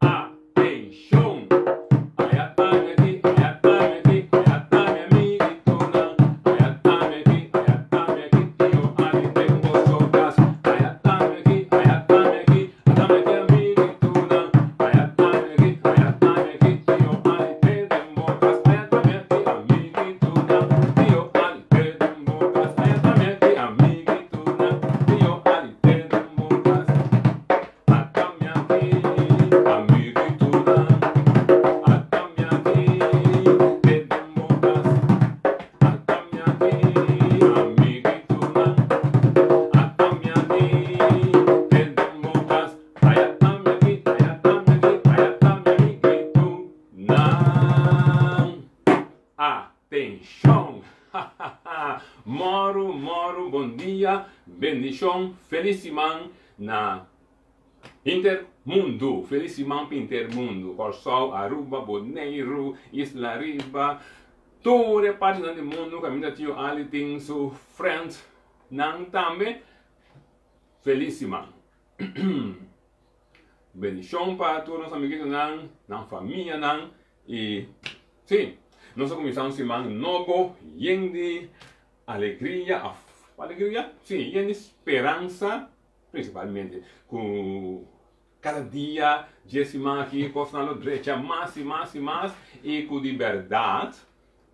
Atenshon! Aya ta mi aki, aya ta mi aki, aya ta mi amiguitonan. Aya ta mi aki, aya ta mi aki, Tio Ali den boso kas. Aya ta mi aki, aya ta mi aki, ata mi aki amiguitonan. Aya ta mi aki, aya ta mi aki, Tio Ali te den bo kas. Aya ta mi aki, amiguitonan, Tio Ali te den bo kas. Aya ta mi aki, amiguitonan, Tio Ali te den bo kas. Atenshon! Mòru mòru bon dia, bendishon, felis siman na Hinter mundu, felis siman pa hinter mundu, Kòrsou, Aruba, Boneiru, Isla Riba, tur e partinan di mundu kaminda Tio Ali tin su friends nan tambe, felis siman. Bendishon pa tur nos amiguitonan, nan famianan i si, nos a kuminsá un siman nobo yen di alegria, òf alegria? Si, yen di speransa. Principalmente cu cada dia dje siman aki cosnan lo drecha mas y mas y mas y cu di berdad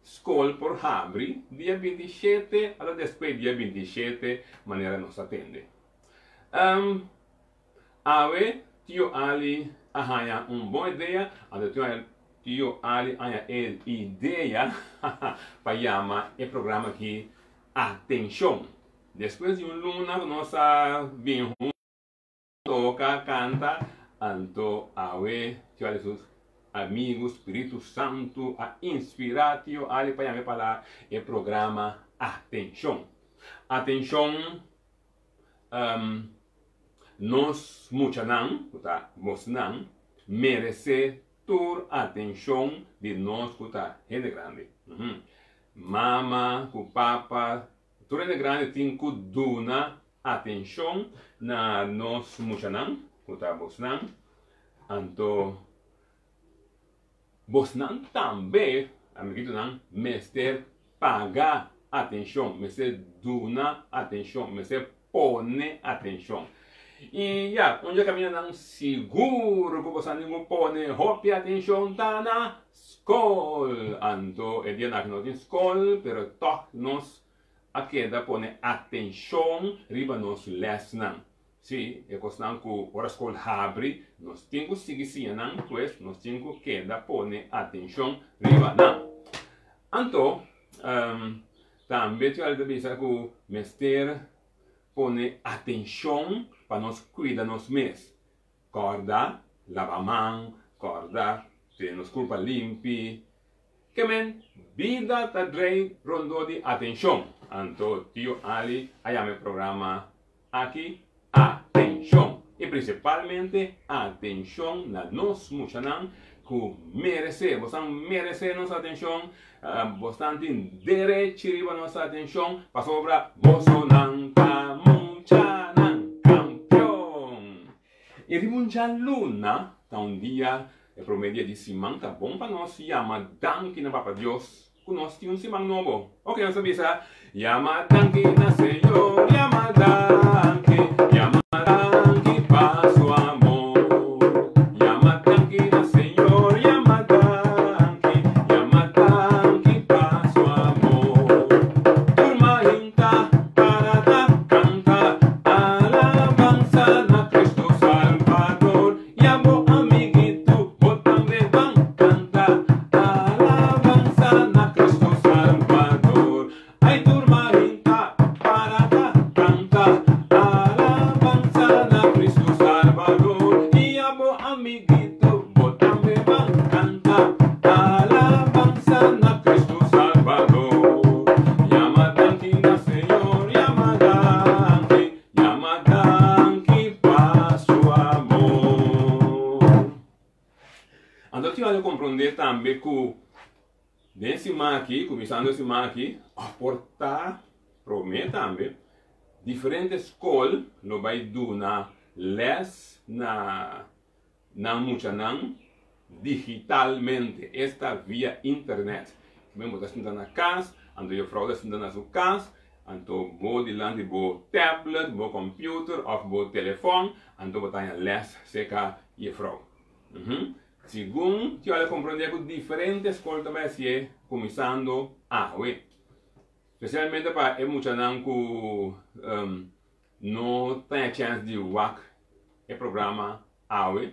scol por habri dia 27 ata despues dia 27 manera nos a tende. Awe Tio Ali a haña un bon idea anto Tio Ali a haña e idea pa yama e programa aki Atencion. Despues di un luna ku nos a bin huntu toka, kanta, anto awe Tio Ali su amigu Spiritu Santu a inspirá Tio Ali pa yama e palabra e programa Atenshon. Atenshon nos muchanan ku ta bosnan meresé tur atenshon di nos ku ta hende grandi. Mama ku papa Tur hende grandi tin ku duna atenshon na nos muchanan, ku ta bosnan. Anto bosnan tambe, amiguitonan, mester paga atenshon, mester duna atenshon, mester pone atenshon. I ya, un dje kamindanan sigur ku bosan tin ku pone hopi atenshon ta na skol. Anto e dianan aki no tin skol, pero tòg nos a keda pone atenshon riba nos lèsnan. Sí, e kosnan ku ora skol habri nos tin ku sigui siña nan, pues nos tin ku keda pone atenshon riba nan. Anto, tambe Tio Ali ta bisa ku mester pone atenshon pa nos kuida nos mes. Kòrda laba man, kòrda tene nos kurpa limpi. Ke men, bida ta drei rondó di atenshon. Anto Tio Ali a yama e programa aki Atenshon! I prinsipalmente atenshon na nos muchanan ku meresé. Bosan meresé nos atenshon. Bosnan tin derechi riba nos atenshon pasobra bosonan ta muchanan kampion. I riba un djaluna ta un dia, e promé dia di siman, ta bon pa nos yama danki na Papa Dios ku nos tin un siman nobo. Oke, nos ta bisa, Yama danki na Señor, yama danki, yama danki pa su amor. Yama danki na Señor, yama danki, yama danki pa su amor. Tur mainta para ta canta alabanza na Cristo Salvador. Ya bo amiguito, bo tambe ban canta alabanza na Cristo Salvador. Ay tur marinta para ta canta alabanza na Cristo Salvador. Ya bo amiguito, bo tambe ban canta alabanza na Cristo Salvador. Yama danki na Señor, yama danki. Yama danki pa su amor. Anto tin algo comprende tambe cu den siman aki, cuminsando e siman aki, of por ta prome tambe, diferente scol lo bay duna les. na nan muchanan digitalmente, esta via internet. Men bo ta sinta na kas, anto juffrouw ta sinta na su kas, anto bo dilanti bo tablet, bo computer of bo telefon, anto bo ta haña les serka juffrouw. Segun Tiola komprondé ku diferente skol ta bai hasié kuminsando awe. Spesialmente pa e muchanan ku no taña chèns di wak e programa awe.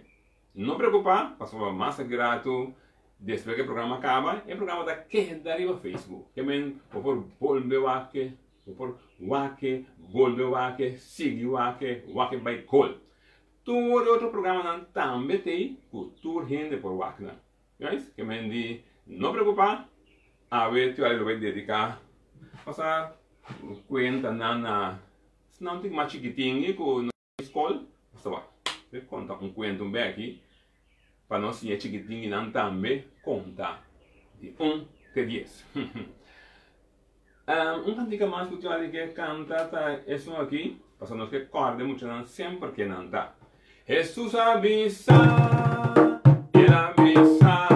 No preokupá, pasobra mas gratu despues ku e programa kaba, e programa ta keda riba Facebook. Ke men bo por bolbe wak e, bo por wak e, bolbe wak e, sigui wak e, wak e bai kol. Tur e otro programanan tambe t'ei ku tur hende por wak nan. Guys, ke men di no preocupa, awe tu lo bay dedica pasa cuenta nan na esnan un tik mas chikitin y cu no bay scol, nos ta wak. Bay conta un cuento un beki pa nos siña chikitin y nan tambe conta di un te dies. Un kantika mas ku Charlie ke kanta ta esun aki, pasobra nos ke kòrda e muchanan semper ke nan ta. Hesus a bisa, el a bisa,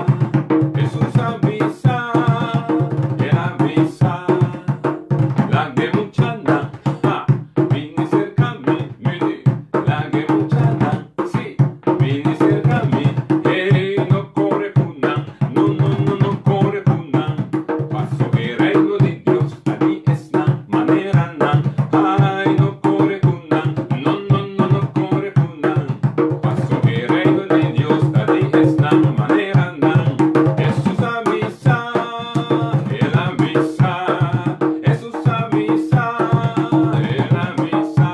Hesus a bisa, el a bisa, Laga e muchanan, ha, bini serka mi, mi di, Laga e muchanan, si, bini serka mi, hey, no kore ku nan, no, no, no, no kore ku nan. Paso e reino di Dios ta di esnan maneranan. Ai, no kore ku nan, no, no, no, no kore ku nan. Paso e reino di Dios ta di esnan maneranan. Hesus a bisa, el a bisa, Hesus a bisa, el a bisa.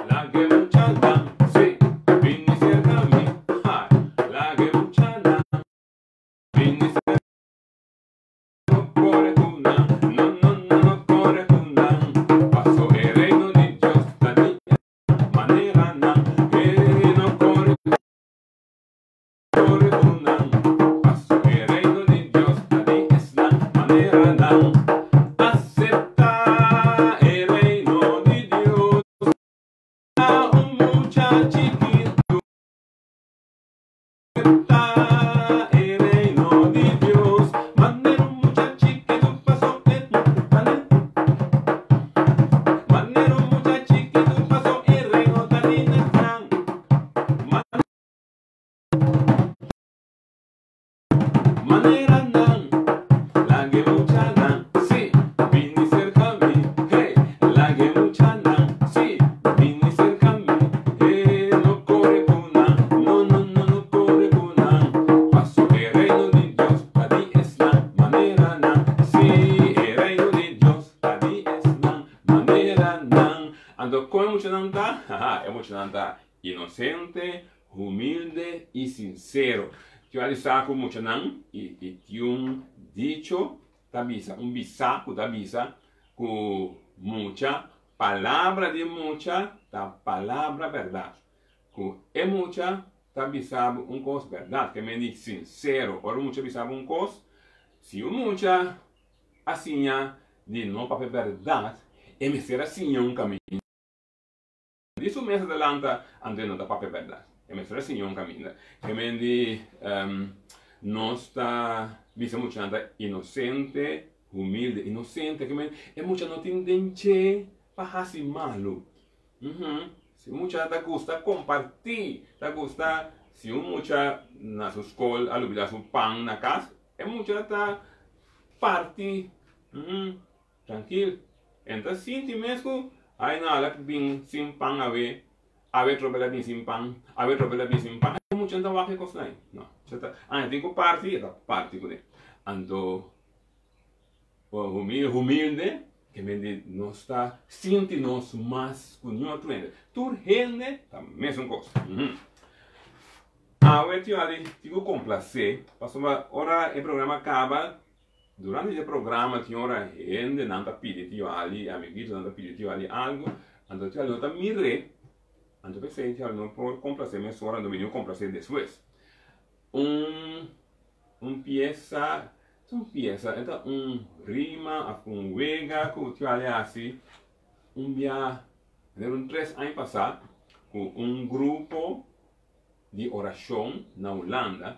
Laga e muchanan, sí, bini serka mi, ai, laga e muchanan, bini serka. No kore ku nan, no, no, no, no kore ku nan. Paso e reino di Dios ta di e maneranan. Hey, no kore, kore ku nan. Paso e reino di Dios ta di esnan maneranan. Aseptá e reino di Dios. Ta un mucha chikitu. Ta e reino di Dios manera un mucha chikitu paso e manera un mucha chikitu paso e reino ta di nan. Manera nan, laga e muchanan, sí, bini serka mi, hey, laga e muchanan, sí, bini serka mi, hey, no kore ku nan, no, no, no, no kore ku nan, paso e reino di Dios ta di esnan, manera nan, sí, e reino di Dios ta di esnan, manera nan. Anto kon e muchanan ta? Haha, e muchanan ta inosente, Humilde i sinsero. Tin a sa ku muchanan i tin un dicho ta bisa, un bisá ku ta bisa ku mucha, palabra di mucha ta palabra bèrdat. Ku e mucha ta bisa bo un kos bèrdat, ke men di sinsero. Ora un mucha bisa bo un kos, si un mucha a siña di no papia bèrdat, e mester a siña un kaminda. Di su mes adelanta, anto e no ta papia bèrdat. E mester a siña un kaminda. Ke men di nos ta bisa muchanan ta inosente, humilde. Inosente ke men e mucha no tin den dje pa hasi malu. Si un mucha ta gusta kompartí, ta gusta si un mucha na su skol a lubida su pan na kas, e mucha ta parti. Trankil. E ta sinti mes ku ai no ala bin sin pan awe, awe trobe la bin sin pan, awe trobe la bin sin pan. E mucha no ta wak e kosnan ei. No. E ta, ah, e tin ku parti, e ta parti kuné. Anto, humilde, ke men di nos ta sinti nos mas ku niun otro hende. Tur hende ta mesun kos. Awe tio Ali tin ku komplasé, pasobra ora e programa kaba, Durante di e programa tin ora hendenan ta pidi tio Ali, amiguitonan ta pidi tio Ali algu, anto tio Ali no ta mir'é, anto p'esei tio Ali no por komplase mesora, anto bini komplase despues. Un un piesa, ta un piesa, e ta un rima òf un wega ku tio Ali a hasi un bia, manera un tres aña pasá ku un grupo. di orashon na Hulanda,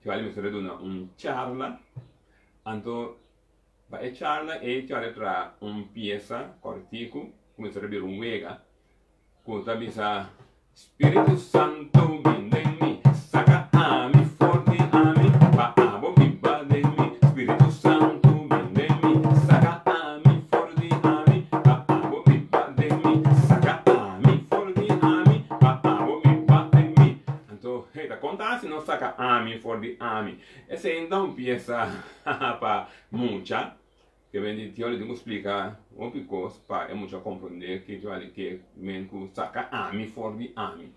Tio Ali mester a duna un charla, anto pa e charla ei Tio Ali a traha un piesa kòrtiku ku mester a bira un wega ku ta bisa, Spiritu Santu bin den mi, saka ami for di ami, pa abo biba den mi. Spiritu Santu bin den mi, saka ami for di ami, pa abo biba den mi. Saka ami for di ami, pa abo biba den mi. Anto, hey, ta konta si no saka ami for di ami. Esei ta un piesa pa mucha. Ke men di Tio Ali tin ku splika hopi kos pa e mucha komprondé ke Tio Ali ke men ku saka ami for di ami.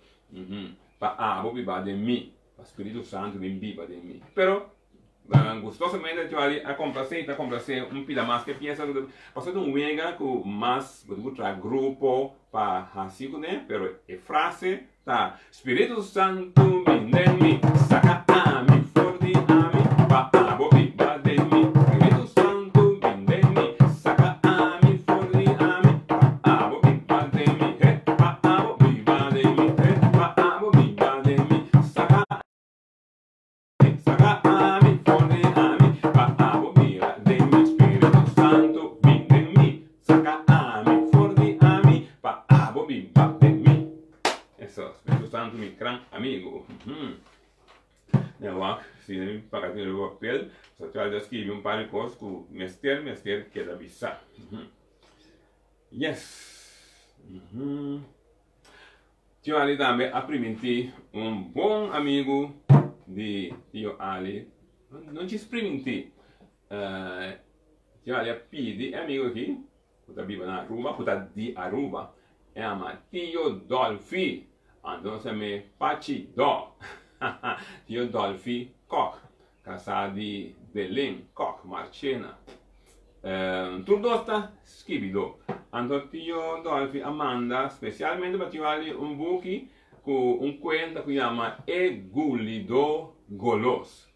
Pa abo biba den mi, pa Spiritu Santu bin biba den mi. Pero, gustosamente Tio Ali a komplasé i ta komplasé un pida mas ke piesa pasobra ta un wega ku mas bo tin ku traha grupo pa hasi kuné, pero e frase Ta Spiritu Santu bin den mi, saka ami for di ami, pa abo biba den mi. Spiritu Santu bin den mi, saka ami for di ami, pa abo biba den mi. He, pa abo biba den mi, he, pa abo biba den mi, saka ami, saka ami for di ami, pa abo bira den mi. Spiritu Santu bin den mi, saka ami for di ami, pa abo biba den mi. Eso, Spiritu Santu mi gran amigu. Mi a wak si mi paga tin riba papel, so te a skibi un par di kos ku mester mester keda bisa. Yes. Tio Ali tambe a primintí un bon amigu di Tio Ali, no djis primintí, Tio Ali a pidi e amigu aki ku ta biba na Aruba, ku ta di Aruba, e ama Tio Dolfi, anto nos yam'é Pachi Do. Tio Dolfi Kok, kasá di Belen Kok Marchena. Tur dos ta skibidó. Anto Tio Dolfi a manda spesialmente pa Tio Ali un buki ku un kuenta ku yama E Gulidó Golos.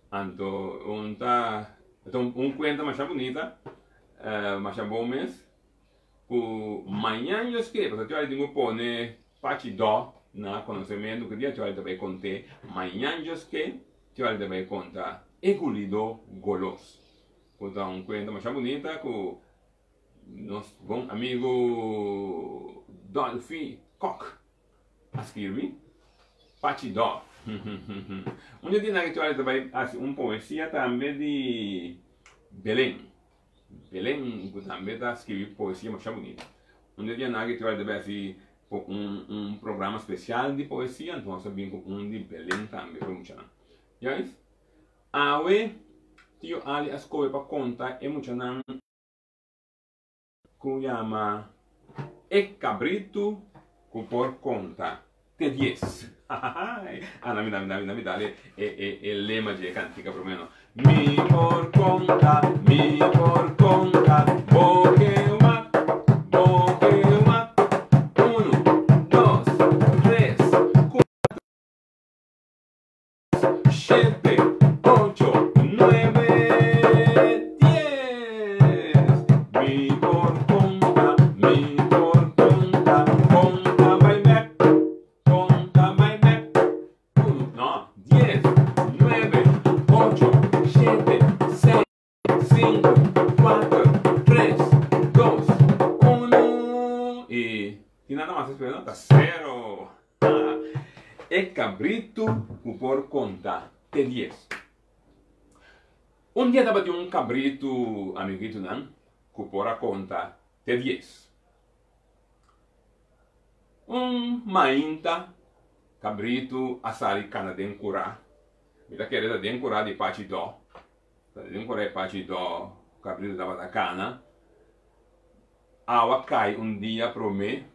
Anto un ta ta un kuenta masha bunita, masha bon mes, ku mañan yo skirbi, pasobra Tio Ali tin ku pone pachi dò na konosementu ku dia Tio Ali ta bai kont'é, mañan yo ske Tio Ali ta bai konta E Gulido Golos, ku ta un kuenta masha bunita ku nos bon amigu Dolfi Kok a skirbi Pachi Dò. Un dia di nan Tio ta bai hasi un poesia tambe di Belen. Belen ku tambe ta skirbi poesia masha bunita. Un dia di nan Tio ta bai hasi un un programa spesial di poesia, anto nos a bin ku un di Belen tambe pa e muchanan. Juist, awe Tio Ali a skohe pa konta e muchanan. Ku yama e kabritu ku por konta te dies. Ah, na mi, na mi, na mi, na mi dale e, e, e lema dje e kantika promé no. Mi por konta, mi por konta, bo ke wak, bo ke wak. Unu, dos, tres, kuater. Shete, ocho, nuebe, dies. Mi por konta, mi por konta, konta bai bek, konta bai bek. Uno, no, dies, nuebe, ocho, shete, seis, sinku, kuater, tres, dos, uno. I tin nada mas despues, no? Ta sero. E kabritu ku por konta te dies. Un dia tabatin un kabritu, amiguitunan, ku por a konta te dies. Un mainta, kabritu a sali kana den kurá. Mi ta kere ta den kurá di Pachi Dò. Ta den kurá di Pachi Dò kabritu tabata kana. Awa kai un dia promé,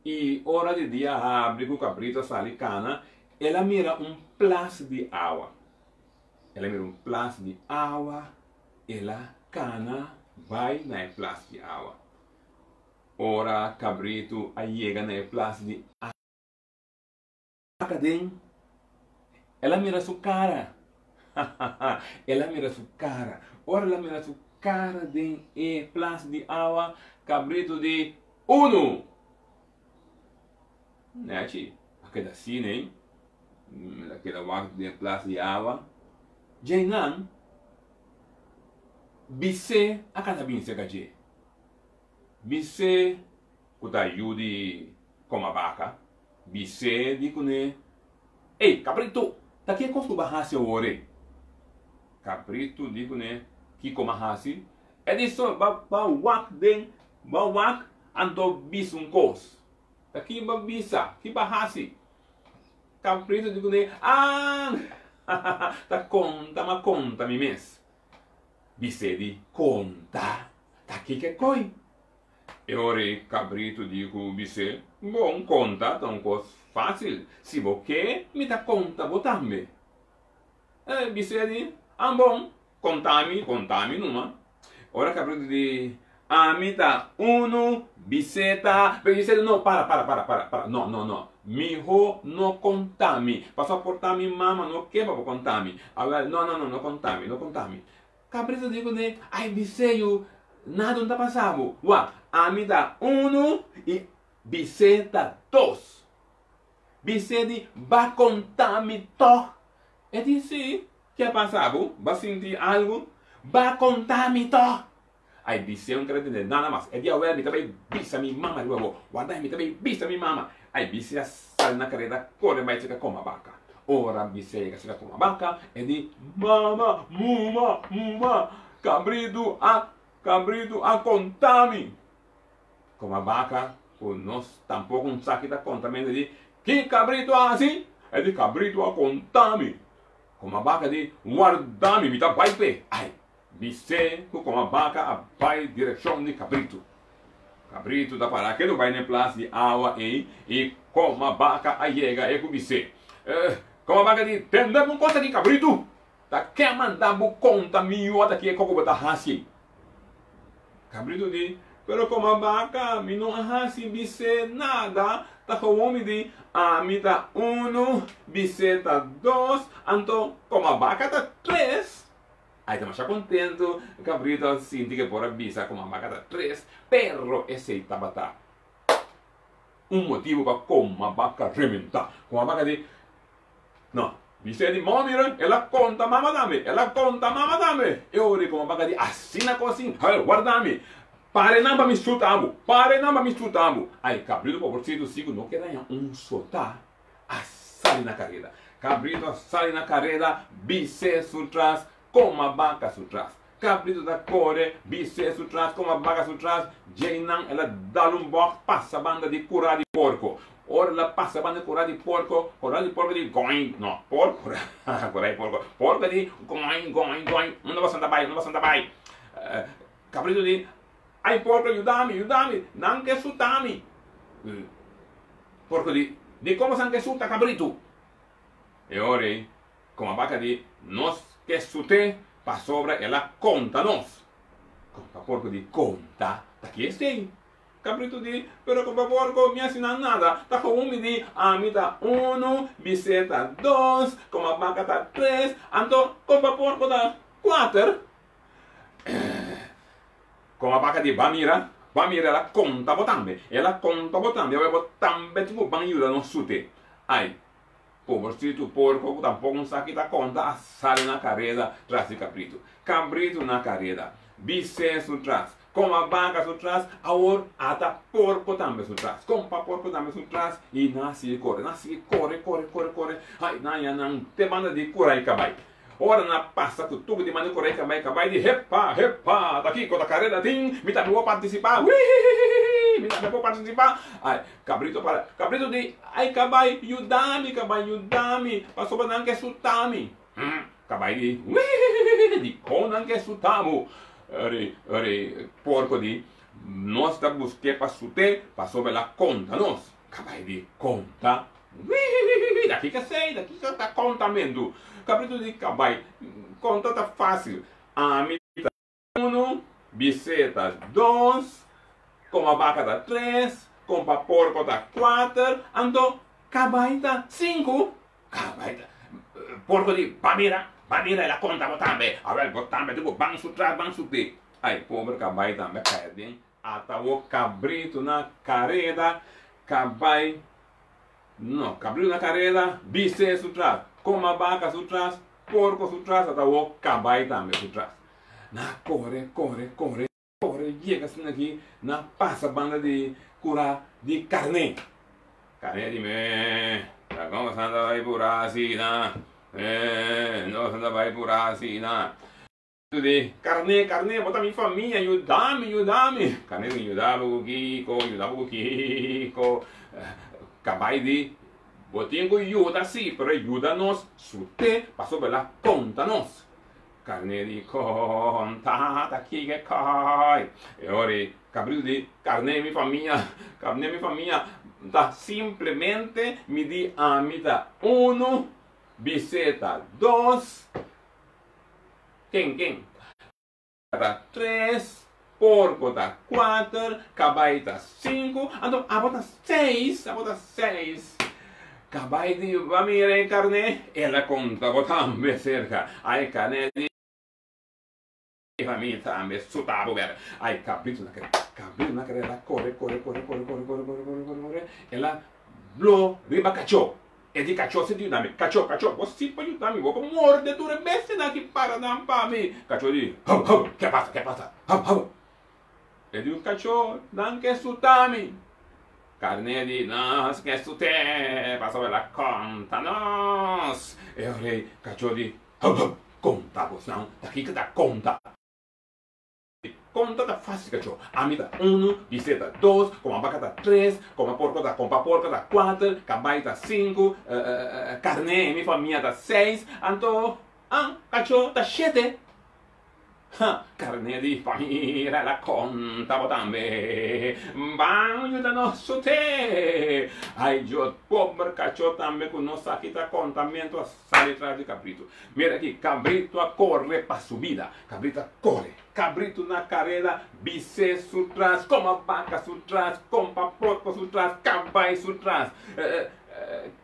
i ora di dia habri ku kabritu a sali kana, el a mira un plas di awa. El a mira un plas di awa, el a kana bai na e plas di awa. Ora kabritu a yega na e plas di awa, Aden, el a mira su cara. El a mira su cara. Ora el a mira su cara den e plas di awa, cabrito di, Uno! Nechi. keda asina ei, el a keda wak den plas di awa. Djeinan, bis'é a kana bin serka dje. Bis'é ku ta yu di koma baka, bis'é di kuné, Ey, kabritu, ta ke kos ku bo a hasi awor ei? Kabritu di kuné, Kiko m'a hasi? E di so, Ba ba wak den, ba wak, anto bisa un kos. Ta ki bo a bisa? Ki bo a hasi? Kabritu di kuné, Aan! Ta konta m'a konta mi mes. Bis'é di, Konta? Ta kiko e koi? E ora e kabritu di ku bis'é, Bon, konta ta un kos fásil. Si bo ke, mi ta konta bo tambe. E bis'é di, An bon, konta mi, konta mi numa. Ora kabritu di, Ami ta unu, bis'é ta. Pero bis'é di, No, para, para, para, para, para, no, no, no. Mihó no konta mi, pasobra por ta mi mama no ke pa bo konta mi. Awèl, no, no, no, no konta mi, no konta mi. Cabrito di kuné, Ai bisé yu, nada no ta pasa bo. Wak, ami ta unu i bisé ta dos. Bisé di, Ba konta mi tòg. E di, Sí, ke a pasa bo? Ba sinti algu? Ba konta mi tòg. Ai bisé un kere tende nada mas. E di, Awel, mi ta bai bisa mi mama riba bo. Warda, mi ta bai bisa mi mama. Ai bisé a sali na kareda kore bai cheka koma baka. Ora bisé yega cheka koma baka, e di, Mama, muma, muma, kabritu a, kabritu a konta mi. Koma baka ku nos tampoko un sa ki ta konta mi. E di, Ki kabritu a hasi? E di, Kabritu a konta mi. Koma baka di, Warda mi, mi ta bai p'e. Ai, Bis'é ku koma baka a bai direkshon di kabritu. Kabritu ta pará ketu bai n'e plas di awa ei i koma baka a yega e ku bis'é, Koma baka di, Tende bo kos aki kabritu! Ta ken manda bo konta mi yu ota ki e koko bo ta hasi ei? Kabritu di, Pero koma baka, mi no a hasi bis'é nada, ta gewoon mi di, Ami ta unu, bis'é ta dos, anto koma baka ta tres! Ai ta masha kontentu, Cabrito a sinti ku e por a bisa ku mama ta tres, pero esei tabata un motibu pa koma baka rementá. Koma baka di, No, bis'é di mama mira, el a konta mama tambe, el a konta mama tambe. E ora di koma baka di, Asina ku asin, hel, warda mi, pare nan pa mi suta bo, pare nan pa mi suta bo. Ai, Cabrito pobresitu si ku no keda haña un sotá, a sali na kareda. Kabrito a sali na kareda, bis'é su tras, koma baka su tras. Kabrito ta kore, bis'é su tras, koma baka su tras. Djeinan el a dal un bògt pasa banda di kurá di porko. Ora el a pasa banda di kurá di porko, kurá di porko di gòin, no, porko, kurá di porko, porko di gòin, gòin, gòin, unda boso ta bai, unda boso ta bai? Kabrito di, Ai porko, yuda mi, yuda mi, nan ke suta mi. Porko di, Di komo san ke suta kabritu? E ora ei, koma baka di, Nos ke sut'é pasobra el a konta nos. Kompa porko di, Konta? Ta ki esei? Kabritu di, Pero kompa porko, mi a siná nada. Ta gewoon mi di, Ami ta unu, bisé ta dos, koma baka ta tres, anto kompa porko ta kuater. Koma baka di, Ba mira, ba mira, el a konta bo tambe, el a konta bo tambe, awe bo tambe tin ku ban yuda nos sute. Ai, pobresitu porko ku tampoko un sa ki ta konta a sali na kareda tras di kabritu. Kabritu na kareda, bisé su tras, koma baka su tras, awor ata porko tambe su tras, kompa porko tambe su tras i nan a sigui kore, nan a sigui kore, kore, kore, kore, ai, nan ya nan te banda di kurai kabai. Ora nan a pasa ku tubu di manda koré kabai kabai di hepa hepa ta kiko ta kareda tin mi tambe por partisipá wihihihihi mi tambe por partisipá ai kabrito para kabrito di ai kabai yuda mi kabai yuda mi pasobra nan ke suta mi kabai di wihihihihi dikon nan ke suta bo ori ori porko di nos ta busk'é pa sut'é pasobra el a konta nos kabai di konta Wihihihihi, da kiko esei, da kiko ta kontamentu. Kabritu di kabai, konta ta fásil. Ami ta unu, bisé ta dos, koma baka ta tres, kompa porko ta kuater, anto kabai ta sinku. Kabai ta, porko di, ba mira, ba mira, el a konta bo tambe. Awèl, bo tambe tin ku ban su tras, ban su te. Ai, pober kabai tambe a kai aden. Ata bo kabritu na kareda, kabai. No, kabritu na kareda, bisé su tras, koma baka su tras, porko su tras, ata awor kabai tambe su tras. Nan a kore, kore, kore, kore yega asina aki, nan a pasa banda di kura di karné. Karné di, Mee, ta kon boso ta bai purá asina? Mee, no boso ta bai purá asina? Di, Karné, karné, bo ta mi famia, yuda mi, yuda mi. Karné di, Yuda bo ku kiko, yuda bo ku kiko. Kabai di, Bo tin ku yuda si, pero e yuda nos sut'é pasobra el a konta nos. Karné di, Konta ta kiko e koi. E ora ei kabritu di, Karné mi famia, karné mi famia, ta simplemente mi di ami ta unu, bis'é ta dos. Ken ken? Ta tres, porko ta kuater, kabai ta sinku, anto abo ta seis, abo ta seis. Kabai di ba mira e karné, el a konta bo tambe serka. Ai karné di ba mi tambe suta bo bèrdè. Ai kabritu na kere, kabritu na kere, el a kore, kore, kore, kore, kore, kore, kore, kore, kore, kore, el a blo riba kachó. E di kachó si yuda mi. Kachó, kachó, bo si por yuda mi. Bo por morde tur e bestianan ki para nan pa mi. Kachó di, Hau, hau, ke pasa, ke pasa? Hau, hau. E di un kachó, Nan ke suta mi. Karné di, Nos ke sut'é, pasobra el a konta nos. E ora ei kachó di, Hau, hau, konta bosnan, ta kiko ta konta? Konta ta fásil kachó. Ami ta unu, bisé ta dos, koma baka ta tres, koma porko ta kompa porko ta kuater, kabai ta sinku, karné mi famia ta seis, anto an kachó ta shete. Ha, karné di famia el a konta bo tambe. Ban yuda nos sut'é. Ai Dios, pober kachó tambe ku no sa kita kontamentu a sali tras di kabritu. Mira aki, kabritu a kore pa su bida. Kabritu a kore. Kabritu na kareda, bisé su tras, koma baka su tras, kompa porko su tras, kabai su tras,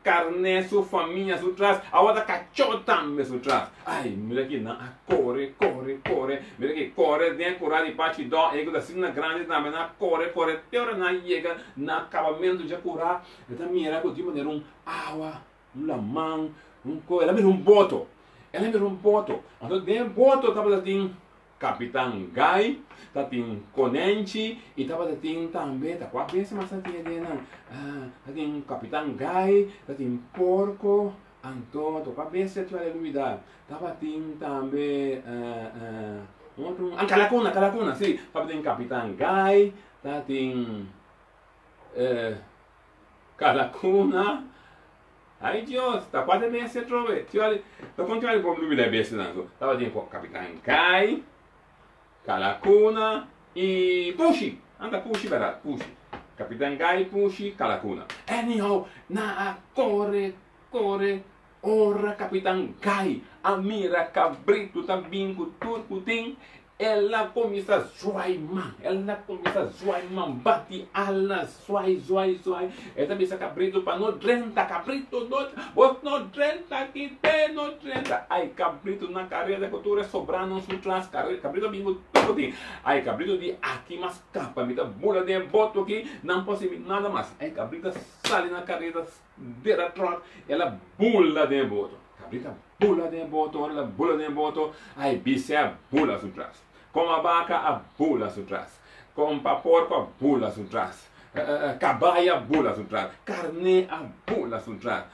karné su famia su tras, awor ta kachó tambe su tras. Ai, mira aki, nan a kore, kore, kore. Mira aki, kore den e kurá di Pachi Dò, e ku ta asina grandi tambe, nan a kore, kore, te ora nan a yega na kabamentu dje kurá, e ta mira ku tin manera un awa. Un laman, un ko, el a mira un boto, el a mira un boto. Anto den e boto tabata tin Kapitan Gai, tatin Konenchi i tabata tin tambe, ta kua bes mas tatin e den nan? Tatin Kapitan Gai, tatin Porko, anto ta kua bes e tua lubida? Tabatin tambe un otro, ah Kalakuna, Kalakuna, si, tabatin Kapitan Gai, tatin Kalakuna, Ay Dios, ta kua ta bestia atrobe? Tioli, ta kon tioli por lubida e bestianan so? Tabatin Kapitan Kai, Kalakuna i Pushi. Anta Pushi bèrdat, Pushi. Kapitan Kai, Pushi, Kalakuna. Anyhow, nan a kore, kore, ora Kapitan Kai a mira kabritu ta bin ku tur ku tin, El a kuminsá zuai man, el a kuminsá zuai man, bati ala, zuai, zuai, zuai. E ta bisa kabritu pa no drenta, kabritu no, bos no drenta aki te, no drenta. Ai, kabritu na kareda ku tur e sobranan su tras, kabritu a bin ku tur ku tin. Ai, kabritu di aki mas kapa, mi ta bula den e boto aki, nan por hasi mi nada mas. Ai, kabritu a sali na kareda, dera tròt, el a bula den e boto. Kabrita bula den e boto, ora el a bula den e boto, ai bisé a bula su tras. Koma baka a bula su tras. Kompa porko a bula su tras. Kabai a bula su tras. Karné a bula su tras.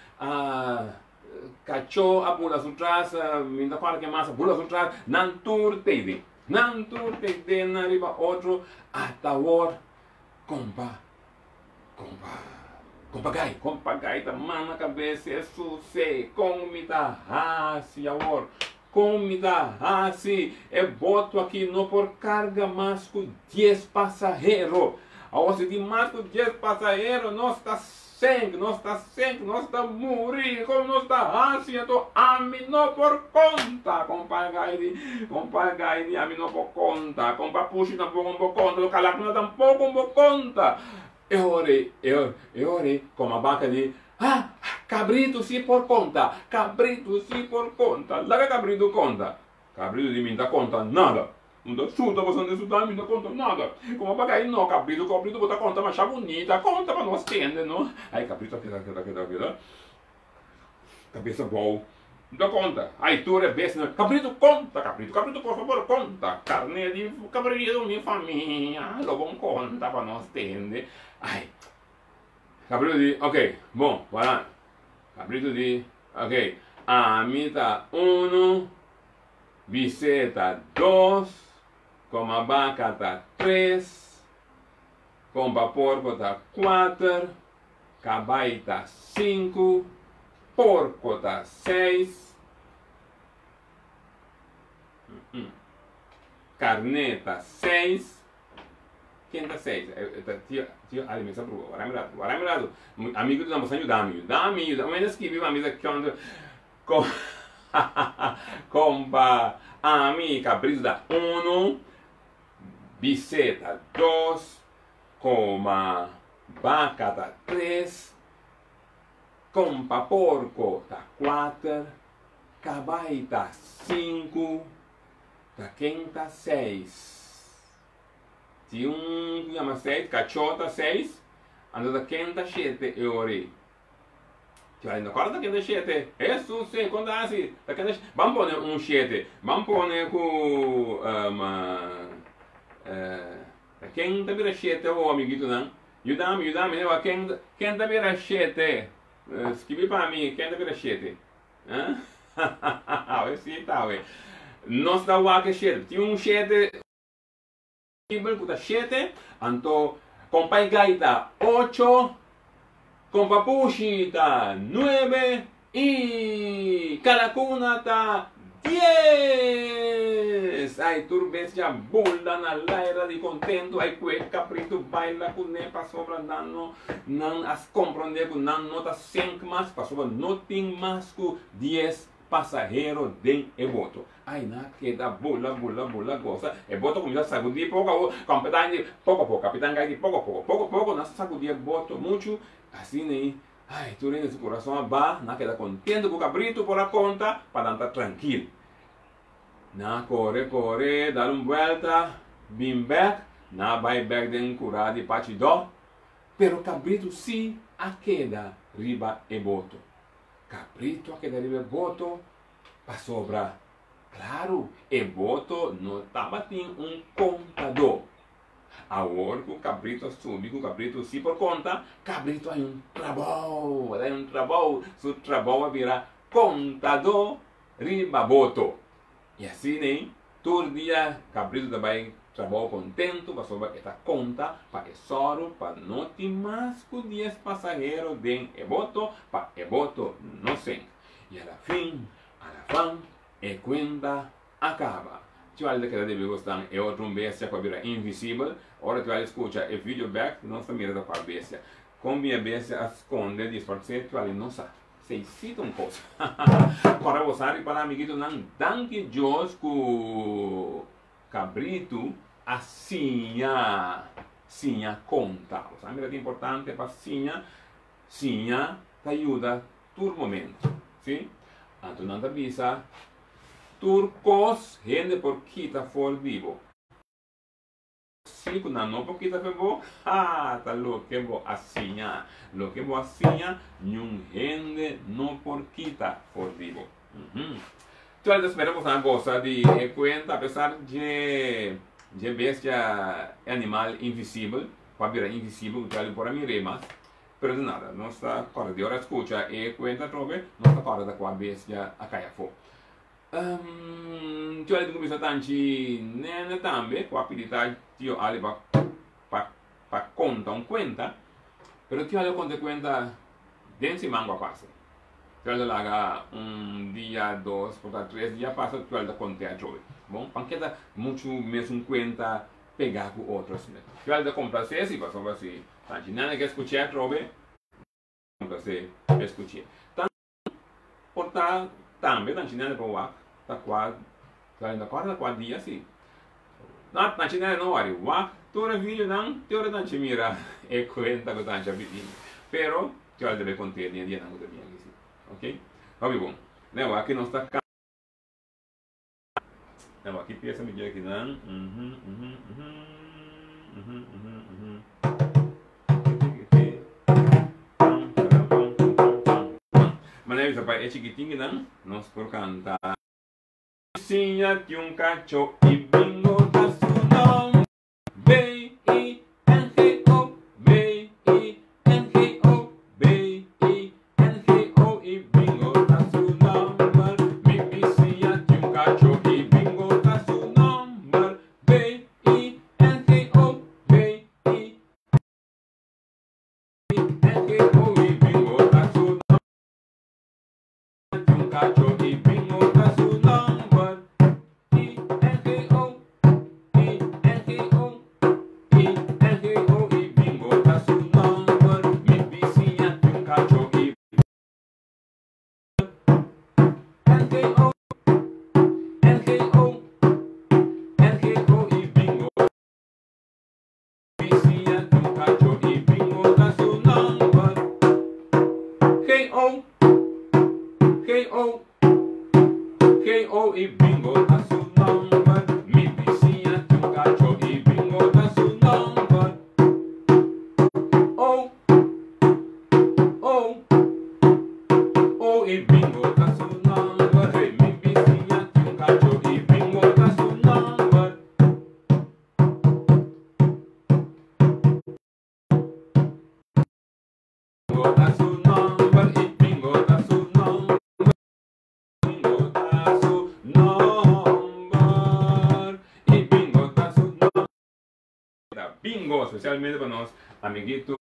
Kachó a bula su tras. Mi no ta kòrda ken mas a bula su tras. Nan tur t'ei den. Nan tur t'ei den nan riba otro. Ata awor kompa Kompa, kompa Gai, kompa Gai ta manda kabes Hesus ei, kon mi ta hasi awor? Kon mi ta hasi? E boto aki no por karga mas ku dies pasahero. Awor si tin mas ku dies pasahero nos ta senk, nos ta senk, nos ta muri. Kon nos ta hasi? Anto ami no por konta. Kompa Gai di, kompa Gai di ami no por konta. Kompa Pushi tampoko no por konta. Kalakuna tampoko no por konta. E ora ei, e ora ei, koma baka di, Ah, kabritu si por konta, kabritu si por konta, laga kabritu konta. Kabritu di, Mi no ta konta nada. Un ta suta boso den suta mi no konta nada. Komo pa kai no kabritu kabritu bo ta konta masha bunita konta pa nos tende no. Ai kabritu a keda keda keda keda kabesa bou no ta konta ai tur e besnan kabritu konta kabritu kabritu por fabor konta karne di kabritu mi famia lo bon konta pa nos tende ai kabritu di ok bon wala kabritu di ok ami ta unu. Bisé ta dos, koma baka ta tres, kompa porko ta kuater, kabai ta sinku, porko ta seis, karné ta seis, ken ta seis? Tio tio Ali mester prueba, wara mi ratu, wara mi ratu, amigu ta boso yuda mi, yuda mi, yuda mi, skibi pa mi ta kion. Kompa ami kabritu ta unu, bisé ta dos, koma baka ta tres, kompa porko ta kuater, kabai ta sinku, ta ken ta seis. Tin un ku yama seis, kachó ta seis, anto ta ken ta shete e ora ei. Tjai no kòrda ta kende shete. Hesus se kon ta hasi? Ta kende shete. Ban pone un shete. Ban pone ku ta ken ta bira shete awor amiguitonan? Yuda mi, yuda mi. Newa ken ken ta bira shete? Skibi pa mi ken ta bira shete. Awe si ta awe. Nos ta wak e shete. Tin un shete. Bibel ku ta shete, anto kompa Gai ta ocho, kompa Pushi ta nuebe i Kalakuna ta dies! Ai tur bestia bula na laira di kontentu, ai kue kapritu baila kuné pasobra nan no nan a komprondé ku nan no ta senk mas pasobra no tin mas ku dies pasahero den e boto. Ai nan a keda bula bula bula gosa. E boto kuminsá sagudí poko a poko. Kapitan di poko poko, kapitan kai di poko poko. Poko poko nan sagudí e boto muchu. Asina ei, ai tur hende su kurason a baha. Nan a keda kontentu ku kabritu por a konta pa nan ta trankil. Nan a kore kore, dal un buèlta, bin bèk. Nan a bai bèk den kurá di Pachidó. Pero kabritu sí a keda riba e boto. Kabritu a keda riba e boto Pasobra, klaru, e boto no tabatin un kontadó. Awor ku Kabritu a subi ku Kabritu si por konta, Kabritu a hay un trabou, el a hay un trabou, su trabou a bira kontadó riba boto. I asina ei, tur dia Kabritu ta bai trabou kontentu pasobra e ta konta pa e sòru pa no tin mas ku dies pasahero den e boto pa e boto no senk. I a la fin, a la fan, e kuenta a kaba. Tioali ta keda debe gostan e otro un bestia ku a bira invisibel. Ora Tioali skucha e video bek, nos ta mira ta kua bestia. Kon bin e bestia a skonde disparsé, Tioali no sa. Seisita un kos. Kòrda bo sa ripará amiguitonan, danki Dios ku kabritu a siña siña konta. Bo sa mira ta importante pa siña siña ta yuda Tur momento, si. Anto nan ta bisa, Tur kos hende por kita for di bo. Si ku nan no por kita for bo, ha, ta loke bo a siña. Loke bo a siña, niun hende no por kita for di bo. Tur ta spera boso a gosa di e kuenta, apesar dje dje bestia, e animal invisibel, ku a bira invisibel, ku tur por a mir'é mas. Pero di nada, nos ta kòrda di ora skucha e kuenta atrobe, nos ta kòrda ta kua bestia a kai afó. Tio Ali tin kuminsá tanchi nene tambe ku a pidi ta Tio Ali pa pa pa konta un kuenta, pero Tio Ali a konta e kuenta den siman ku a pasa. Tio Ali ta laga un dia, dos, por ta tres dia pasa Tio Ali ta kont'é atrobe. Bon, pa keda muchu mesun kuenta pegá ku otro asina. Tio Ali ta komplasé si pasobra si Tanchi nana ke skuch'é atrobe, ta se skuch'é. Tan por ta tambe tanchi nana por wak ta kua ta kua ta kua dia si. No tanchi nana no wari wak tur e videonan te ora tanchi mira e kuenta ku tanchi a bini. Pero te ora debe kont'é den e dianan ku ta bini aki si. Ok. Hopi bon. Lei wak nos ta. Nan wak ki piesa mi dje akinan. Manera bisa pa e chikitinkinan nos por kanta. Siña tin un kacho i bingo ta su nomber. B-I-N-G-O, B-I-N-G-O, B-I-N-G-O i bingo ta su nomber. Mi bisiña tin un kacho i bingo ta su nomber. B-I-N-G-O, B-I-N-G-O i bingo ta su nomber. Tin un kacho i bingo ta su nomber. I-N-G-O, I-N-G-O, I-N-G-O i bingo ta su nomber. Mi bisiña tin un kacho i N-G-O, N-G-O, N-G-O i bingo. Bisiña tin un kacho i bingo ta su nomber. G-O, G-O, G-O i bingo ta su nomber. Mi bisiña tin un kacho i bingo ta su nomber. O, O, O i bingo ta su nomber. Hey, mi bisiña tin un kacho i bingo ta su nomber. Bingo ta su nomber i bingo ta su nomber. Bingo ta su nomber i bingo ta su nomber. Ta bingo especialmente pa nos amiguito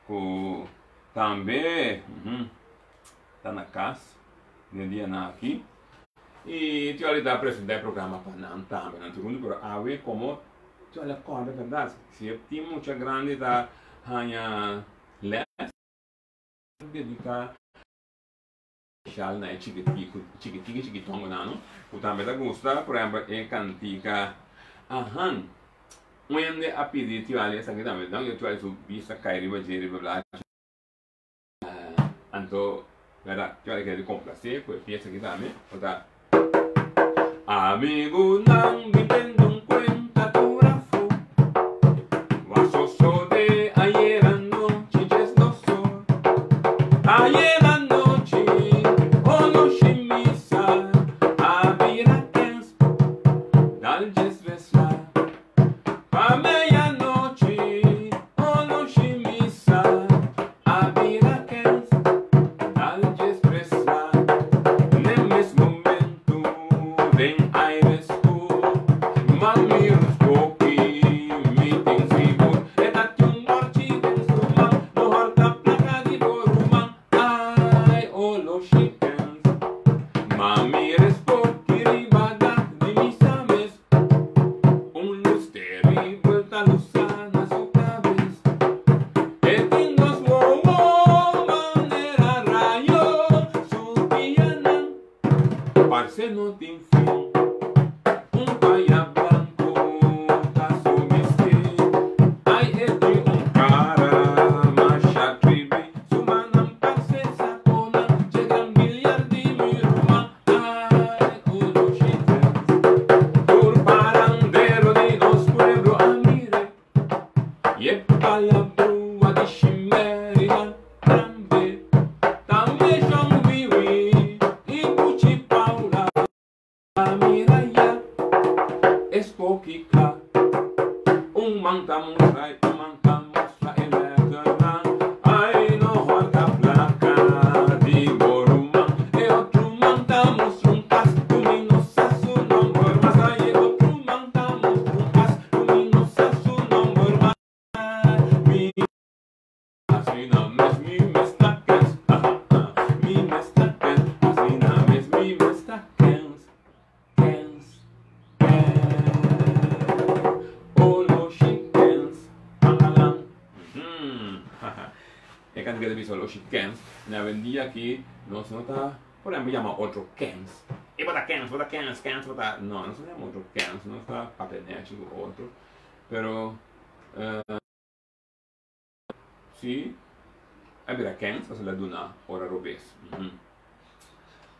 cu tambe ta na cas den dianan aki. I Tio Ali ta presenta e programa pa nan tambe. Nan tur huntu, pero awe komo Tio Ali a kòrda bèrdat, si e tin mucha grandi ta haña lès, dediká speshal na e chikitiku, chikitiki chikitongonan no, ku tambe ta gusta, por ehèmpel e kantika Ahan. Un hende a pidi Tio Ali esaki tambe, dan Tio Ali su bista kai riba dje riba blachi. Anto, bèrdat, ki ora kere di komplasé ku e fiesta aki tambe, bo ta. Amigunan mi tende un kuenta tur afó, Wa sosodé ayer anochi djes dos or. Ayer anochi oloshi misa a bira kens, dal djes ves la. Pa meianochi oloshi misa a bira kens, dal dje stresa. N'e mes momentu den aire skur, ma mira un spoki, mi tin sigur, e ta tin un borchi den su man, no horta plaka di bo ruman, ai oloshi kens. Ma mira e spoki riba dak di misa mes. Un lus teribel ta lusa na su kabes. E tin dos wowo manera rayo, su pianan parse no tin fin. Un paya blanco ta su bisti, ai e tin un cara masha tribi. Su mannan parse saconan dje gran biliar di mi ruman. Ay, oloshi kens. Tur parandero di nos pueblo a mire. Y e palabrua di Shimerina tambe. Tambe Shon Wiwi y Buchi Paula a mira ya. Es poki kla. Un man ta mustra y un man ta mustra e letternan. Ay, no horta placa di bo ruman. E otro man ta mustra un cas cu mi no sa su nomber mas. Ay, e otro man ta mustra un cas cu mi no sa su nomber mas. Mi asina mes mi mes ta kens. Mi mes ta kens. Asina mes mi mes ta kens. Kens, kens, oloshi kens, pangalan. E kantika ta bisa oloshi kens. Na awendia aki nos no ta, por ehempel, yama otro kens. E bo ta kens, bo ta kens, kens bo ta. No, nos no ta yama otro kens, nos ta papia nechi ku otro. Pero si a bira kens pasobra el a duna ora robes.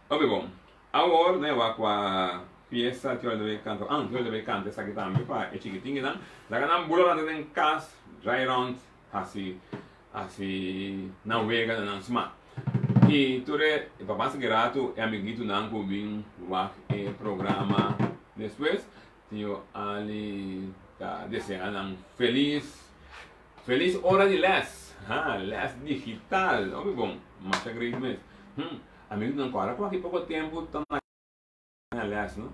Oke bon, awor nos a wak kua. piesa Tio Aldo bay canta. Ah, Tio Aldo bay canta esaki tambe pa e chikitinginan. Laga nan bula lanta den cas, draai rond, haci haci nan wega na nan sma. Y tur e pa basta ki rato e amiguitonan cu bin wak e programa despues, Tio Ali ta desea nan feliz feliz ora di les. Ha, les digital. Hopi bon. Masha great mes. Hm, amiguitonan cu ora cu aki poco tempo ta na les, no?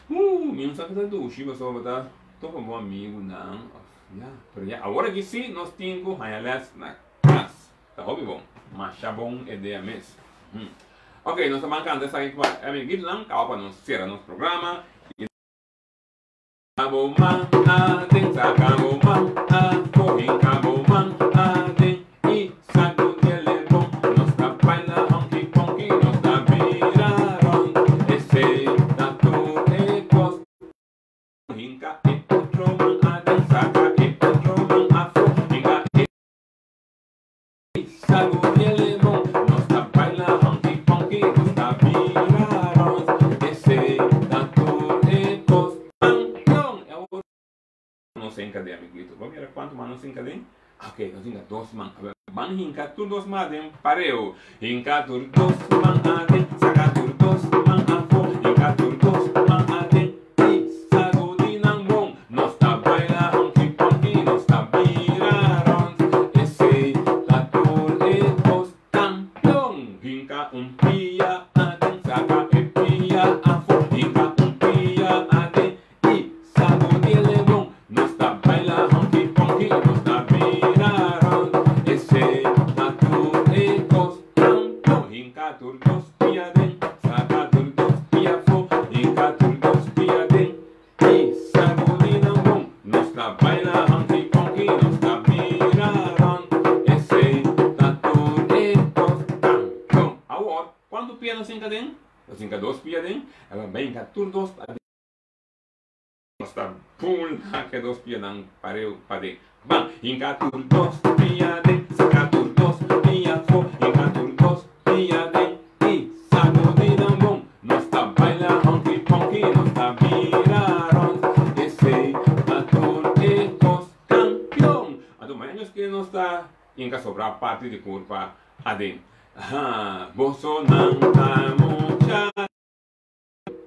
Uh, mi no sa ki ta dushi pasobra bo ta topa bo amigunan of ya, pero ya awor aki si nos tin cu haña les na cas. Ta hopi bon. Masha bon idea mes. Hm. Ok, nos ta ban canta esaki pa e amiguitonan, caba pa nos cera nos programa. Y Cabo man aden, saca bo man afo, hinca bo man aden y sagudi el lebon. Nos ta baila honky ponky, nos ta bira rond, esey ta tur e cos. Hinca e otro man aden, saca e otro man afo, hinca e. Sagudi e lemon, nos ta baila honky ponky, nos ta bira rond, esey ta tur e cos. Campeon! E awor nos hinca den, amiguito. Bo mira cuanto man nos hinca den? Ok, nos hinca dos man. Awe ban hinca tur dos man aden pareu. Hinca tur dos man aden, saca tur dos man afo, hinca tur dos man aden. I sagudi nan bon. Nos ta baila honky ponky, nos ta bira rond. Esey ta tur e kos. Kampion! Hinka un pia aden, saka e pia afo. Hinka un pia aden i sagudi e lebon. Nos ta baila honky ponky, nos ta bira rond. Esey ta tur e kos. Kampion! Hinka tur dos pia aden, saka tur dos pia afo. Hinka tur dos pia aden. I sagudi nan bon. Nos ta baila hanky ponky, nos ta bira rond. Esey ta tur e kos kampion. Awor, kuantu pia nos hinka den? Nos hinka dos pia den. Awor bai hinka tur dos paden. Nos ta bula ke dos pianan pareu paden. Ban, hinka tur dos pia den, saka tur dos pia afó, hinka tur dos pia den i sagudi nan bon. Nos ta baila honky ponky, nos ta bira rond, esei ta tur e kos kampion. Anto mañana nos ke nos ta hinka sobra parti di kurpa aden. Aha, bosonan ta mucha.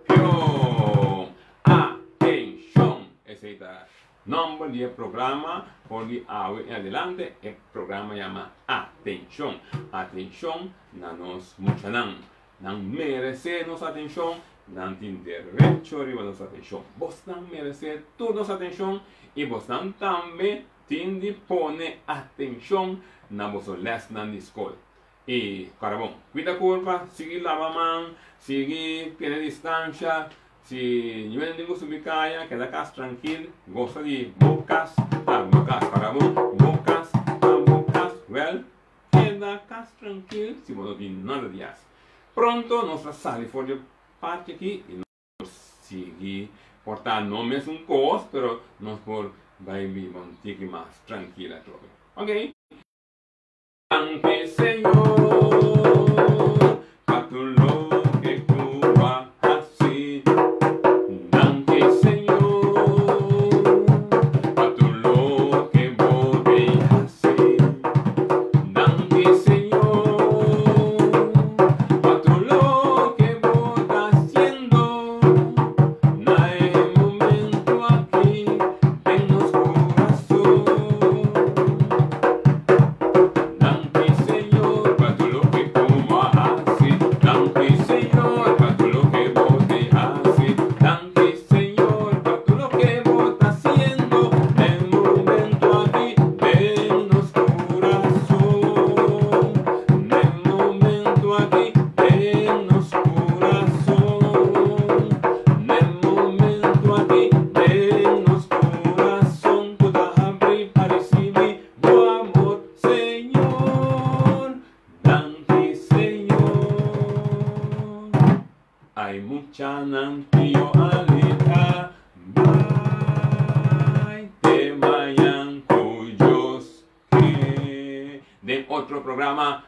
Pion! Atenshon! Esei ta nomber di e programa for di awe en adelante. E programa yama Atenshon. Atenshon na nos muchanan. Nan meresé nos atenshon, nan tin derecho riba nos atenshon. Bosnan meresé tur nos atenshon i bosnan tambe tin di pone atenshon na boso lèsnan di skol. I kòrda bon, kuida kurpa, sigui laba man, sigui tene distansha, si ñuende tin ku subi kaya, keda kas trankil, gosa di bo kas ta bo kas, kòrda bon, bo kas ta bo kas, wèl, keda kas trankil si bo no tin nada di hasi. Pronto nos ta sali for di e parti aki i nos por sigui por ta no mesun kos, pero nos por bai biba un tiki mas trankil atrobe. Ok. Danki Señor pa tur loke ku a hasi. Danki Señor pa tur loke bo den hasi. Danki Señor pa tur loke bo ta hasiendo na e momento aki den nos kurason. Danki Señor pa tur loke ku bo a hasi. Danki Señor pa tur loke bo te hasi. Danki Señor pa tur loke bo ta hasiendo den momento aki den nos kurason. Den momento aki den nos kurason. Den momento aki den nos kurason ku ta habri pa risibi Bo amor, Señor, danki Señor. Ay muchanan tio alita bai te mañan cu Dios ke. Den otro programa.